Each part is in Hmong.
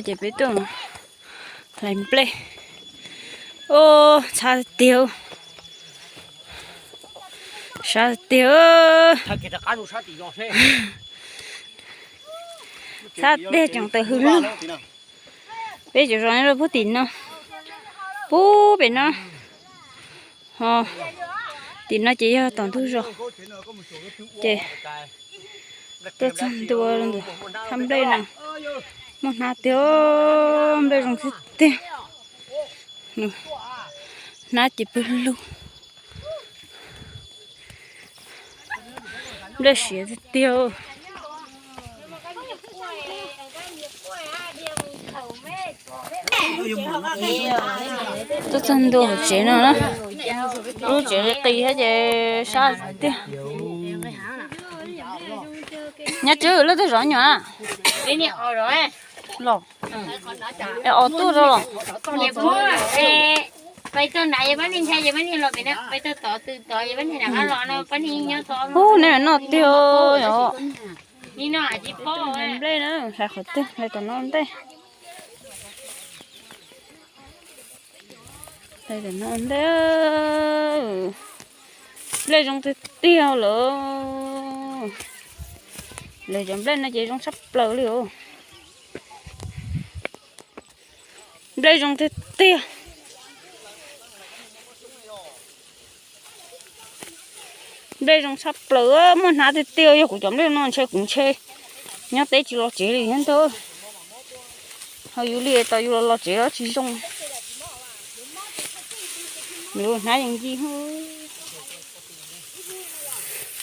Ces peb tuaj hlais nplej. Ub, txhab tiag, sab tiag. Txhab tiag tseem tawm hws lug. Peb cov zos nyob rau puag tim no, puag pem no. Ho tim no ces yog tom ntug zos. Ces tuaj txog ntua rau ntawm thaj nplej no, muaj hnab tiag, nplej zoo tiag tiag. Hnab ces pw lug. Nplej siav tiag tiag. Tuaj txog ntua hauv tsev no na, lub tsev qis thiab ces sab tiag. Nyob Tswb, leej twg zov nyuam? Los, es os tuaj rau los. Ub, neb noj tiag yom. Nplej na, hlais qhov twg hlais tom no ntej. Hlais tom no ntej. Nplej zoo tiag tiag lawm. Lawv cov nplej no ces zoo tshaj plaws li os. Nplej zoo tiag tiag. Nplej zoo tshaj plaws, muaj hnab tiag tiag. Yog kuv cov nplej no ntshe kuv ntshe nyob teb tsis los tsev li thiab ntag. Ho yus li tau yus los los tsev los tsis zoo. Hnab yeej nci.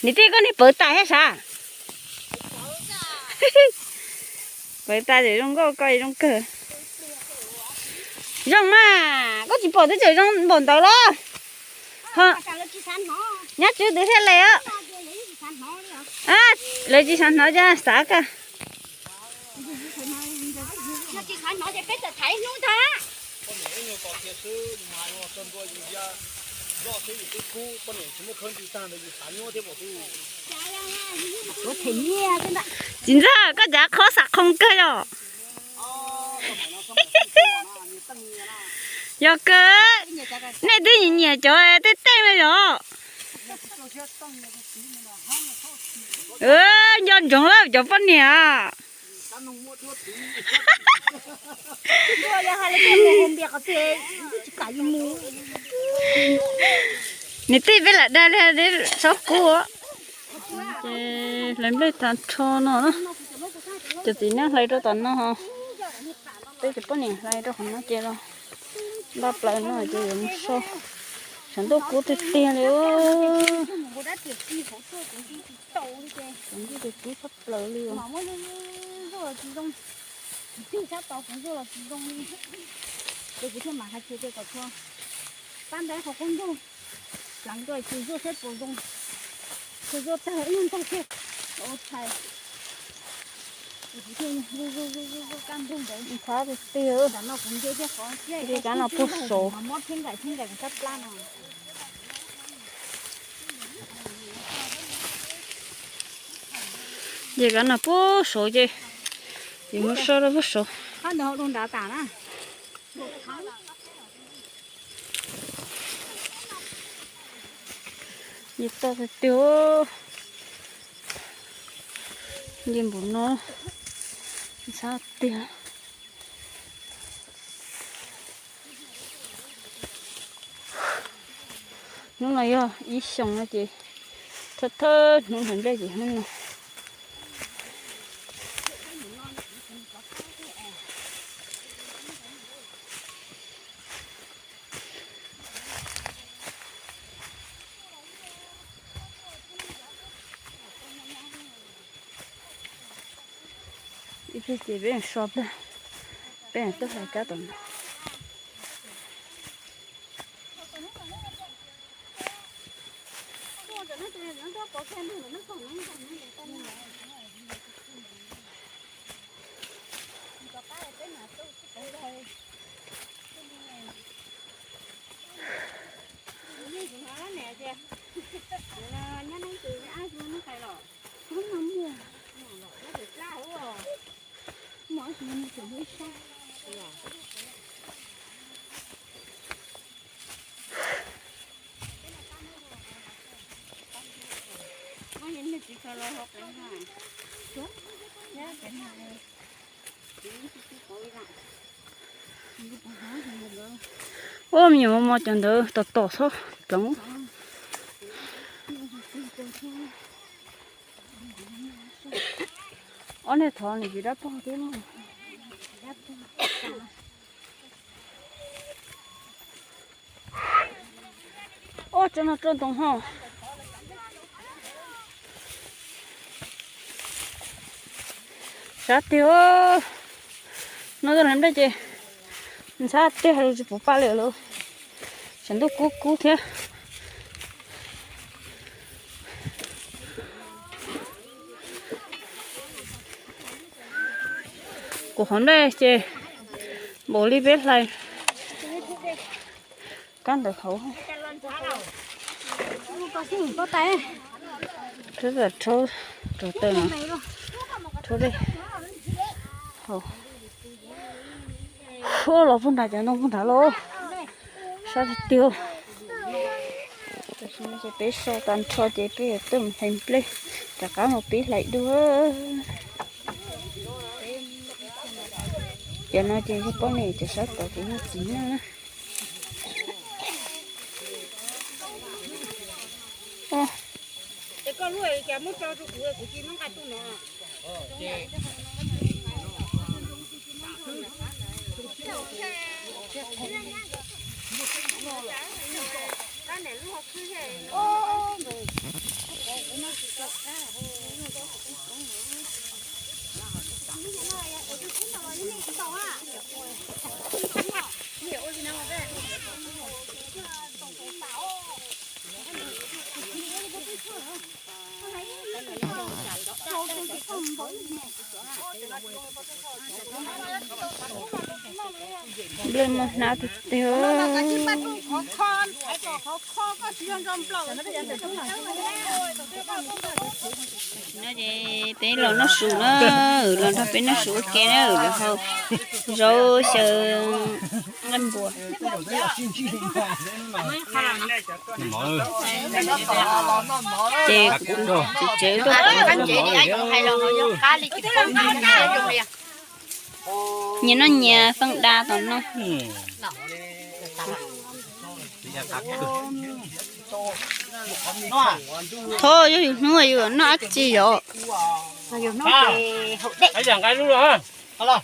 Niam tij, koj niag pawv tas thiab sav? Pawv tas ces zoo nkauj, koj zoo kawg. Zoo mas, koj tsis pom twb tseem zoo npaum ntawd los. Nyob Tswb twb thiaj li os. Lawv tsis xav hnov, cas xav kawg. Txiv ntxawm, koj cav qhob xav qhoo kawg yom? Yog kawg, nej twb nyiam nyiam cov tej tej no yom? Nco ntsoov lawm cov poj niam. Niam tij, peb lam dag li, txhob kub. Ces hlais nplej tag nrho no na. Cov txiv neej hlais rau tom no, peb cov poj niam hlais rau qhov no ces los npaj plaws no ces yuav mus so. Tshav ntuj kub tiag tiag li. Tshav ntuj ces kub tshaj plaws li. Ces kuv thiaj mam hais tias kom txhua pab ntaub qhov qub ntuj pleev tuaj tsis zuaj saib puas zoo. Tsis zuaj tag ib nyuag ntag thiaj ua tshais. Kuv thiaj zuj zuj zuj zuj kaj ntug ntawd. Ntxhab tiag tiag. Ntawm no kuv nce thiaj qhov nce, kav no puag saud, mob thiab nkaim thiab nkaim kuv sab plab no. Ces kav no puag saud ces, ces mus so rau puag saud. Qhov ntawd hauv lub nrad tas na. Nce toj tiag tiag. Nce npaum no, ntxhab tiag. Hnub no yog ib xyoos no ces thawj thawj hnub hlais nplej ces hnub no. Ib pliag ces peb so plag, peb tuaj hlais kab tom no. Ua me nyuam mos mos cov ntawd tom tom txhob pleev. Ob niag thov nws tsis dab pog thiab. Ob tsob no rau ntoo ho. Sab tiag. No tus hlev nplej ces ntxhab tiag, tsis pum paj li lawm. Tsam ntuj kub kub thiab. Kuv qhov nplej ces npaum li peb hlais kab ntawd hauv. Rhaub rau taw no, rhaub dej. Ua los puag nrad cov ntoo puag nrad los. Sab tiag tiag. Tam sim no ces peb so tag nrho ces peb yuav tuaj mus hlais nplej, rov qab mus pib hlais dua. Cov no ces yog poj niam, cov sab tod ces yog txiv neej na. Nplej muaj hnab tiag tiag. No ces peb los noj su na, los nrog peb noj su ua ke na, lawv hau zaub xyaw nqaij npua. Ces kuv tsev tuaj pom nyias noj nyias feej da tom no. Thov yog yus hnub yus noj dab tsi yom? Nqaij lub los.